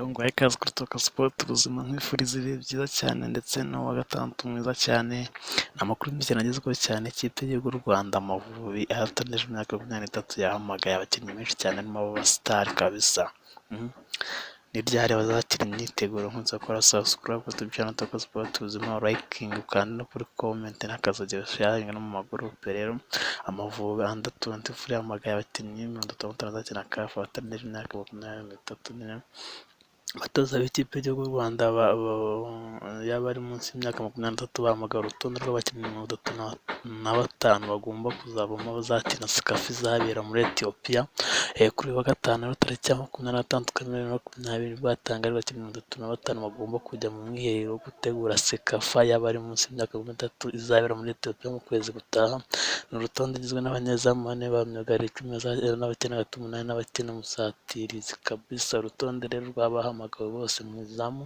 Nguhaye ikaze kuri Toka Sport ubuzima, nkwifuriza ibihe byiza cyane ndetse n'uwa gatandatu mwiza cyane. Amakuru meza agezweho cyane, ikipe y'igihugu y'u Rwanda Amavubi ahatanije imyaka 23 yahamagaye abakinnyi benshi cyane harimo abasitari kabisa. Ni ryari bazakira imyiteguro? Nkunze gukora subscribe kuri channel Toka Sport ubuzima, liking, ukanda no kuri comment n'akazogera, sharing no mu magurupe. Rero Amavubi under 24 yahamagaye abakinnyi 35 bazakina CAF batarengeje imyaka 23. Abatoza b'ikipe y'igihugu y'u Rwanda yaba ari munsi y'imyaka 23 bahamagara urutonde rw'abakinnyi 35 bagomba kuzavamo abazakina CECAFA izabera muri Ethiopia kuri uyu wa gatanu tariki ya 26 Kamena 2020. Batangaje abakinnyi 35 bagomba kujya mu mwiherero wo gutegura CECAFA y'abari munsi y'imyaka 23 izabera muri Ethiopia mu kwezi gutaha. Ni urutonde rugizwe n'abanyezamu bane, ba myugariro 10 n'abakina hagati umunani n'abakina umusatirizi kabisa. Urutonde rero rw'abahamagawe bose, mu izamu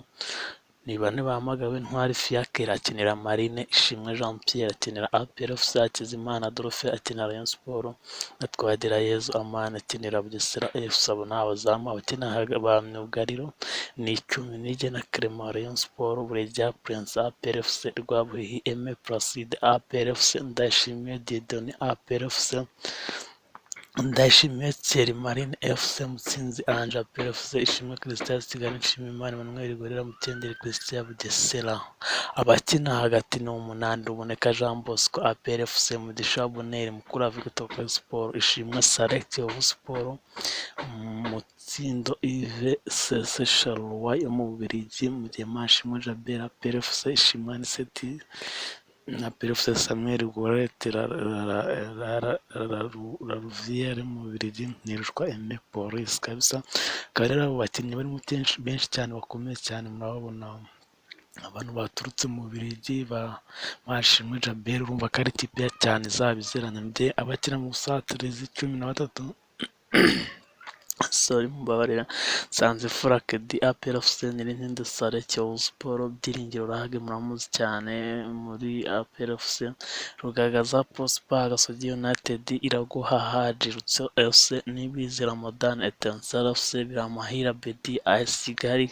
ni bane bahamagawe: Ntwari Fiacre akinira Marine, Ishimwe Jean Pierre akinira APR FC, Hakizimana Adolphe akinira Rayon Sports na Twagirayezu Amani akinira Bugesera FC. Abo ni abazamu. Abakina ba myugariro ni 10: Niyigena Clement, Rayon Sports, Buregeya Prince, APR FC, Rwabuhihi Aime Placide, APR FC, Ndayishimiye Dieudonné, APR FC, Ndayishimiye Thierry, Marine FC, Mutsinzi Ange, APR FC, Ishimwe Christian, Kigali, Nshimiyimana Emmanuel, Gorilla, Muhengeri Christian, Bugesera. Abakina hagati ni umunani: Ruboneka Jean Bosco, APR FC, Mugisha Bonheur, Mukura Victory Sport, Ishimwe Saleh, Kiyovu Sport, Mutsindo Yves, CS Charleroi yo mu Bubiligi, Manishimwe Djabel, APR FC, Ishimwe Anicet na APR FC, Samuel Gueulette, La Louvière mu Bubiligi, Ntirushwa Aime, Police kabisa. Akaba rero abo bakinnyi barimo benshi cyane bakomeye cyane, murababona abantu baturutse mu Bubiligi ba Manishimwe Djabel, urumva ko ari ikipe ya cyane izaba iziranye. Abakina mu busatirizi 13, sorry, mumbabarira: Nsanzimfura Kedi, APR FC, Nyirinkindi Saleh, Kiyovu Sport, Byiringiro Lague muramuzi cyane muri APR FC, Rugagaza Prosper, Gasogi United, Iraguha Hadji, Rutsiro FC, Niyibizi Ramadhan, Etincelles FC, Biramahire Abeddy, AS Kigali,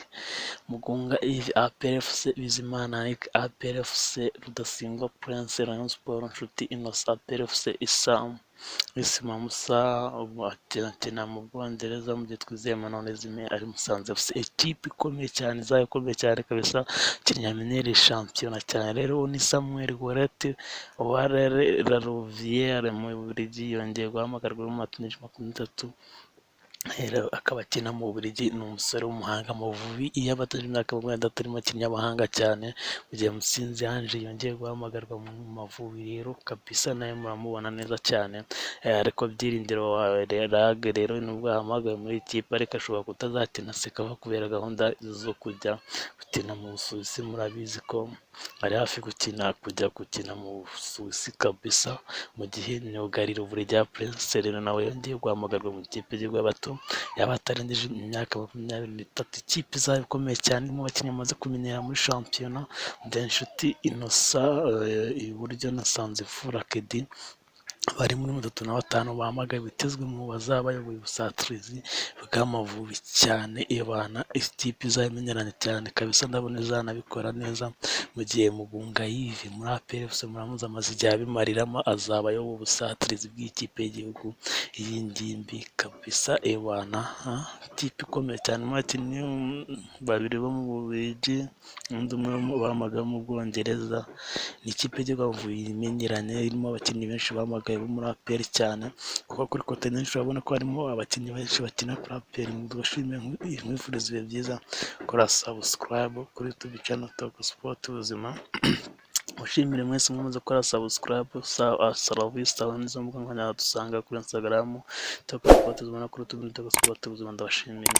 Mugunga Yves, APR FC, Bizimana Eric, APR FC, Rudasingwa Prince, Rayon Sports, Nshuti Innocent, APR FC, Issa Isma Musa akina mu Bwongereza, mu gihe Twizeyimana Onesme ari Musanze FC. Ikipe ikomeye cyane, izaba ikomeye cyane kabisa, kinyamenyereye shampiyona cyane. Rero ni Samuel Gueulette wa La Louvière mu Bubiligi yongeye guhamagarwa mu 23, akaba akina mu Bubiligi. Ni umusore w'umuhanga. Amavubi iyo abataje imyaka 23 arimo abakinnyi b'abahanga cyane, mu gihe Mutsinzi Ange yongeye guhamagarwa mu Mavubi rero kabisa nawe muramubona neza cyane. Ariko Byiringiro Lague rero nubwo yahamagawe muri iyi kipe, ariko ashobora kutazakina CECAFA kubera gahunda zo kujya gukina mu Busuwisi. Murabizi ko ari hafi gukina, kujya gukina mu Busuwisi kabisa. Mu gihe myugariro Buregeya Prince rero nawe yongeye guhamagarwa mu ikipe y'igihugu y'abato yaba atarengeje imyaka 23. Ikipe izaba ikomeye cyane irimo abakinnyi bamaze kumenyera muri shampiyona, Nshuti Innocent iburyo na Nsanzimfura Kedi bari muri 35 bahamagawe, bitezwe mu bazaba bayoboye ubusatirizi bw'Amavubi cyane. Ibana ikipe izaba imenyeranye cyane kabisa, ndabona izanabikora neza. Mu gihe Mugunga Yves muri APR FC muramuzi, amaze igihe abimariramo, azaba ayoboye ubusatirizi bw'ikipe y'igihugu y'ingimbi kabisa. Ebana ikipe ikomeye cyane, abakinnyi babiri bo mu Bubiligi, undi umwe bahamagawe mu Bwongereza. Ni ikipe y'igihugu Amavubi imenyeranye, irimo abakinnyi benshi bahamagawe bo muri APR cyane, kuko kuri côté nyinshi urabona ko harimo abakinnyi benshi bakina kuri APR. Ndabashimiye, nkwifuriza ibihe byiza, kora subscribe kuri YouTube channel Toka Sport ubuzima. Mushimire mwese mwamaze gukora subscribe. Saravisi nizo mbuga nkoranyambaga dusanga kuri Instagram Toka Sport ubuzima no kuri YouTube Toka Sport ubuzima. Ndabashimiye.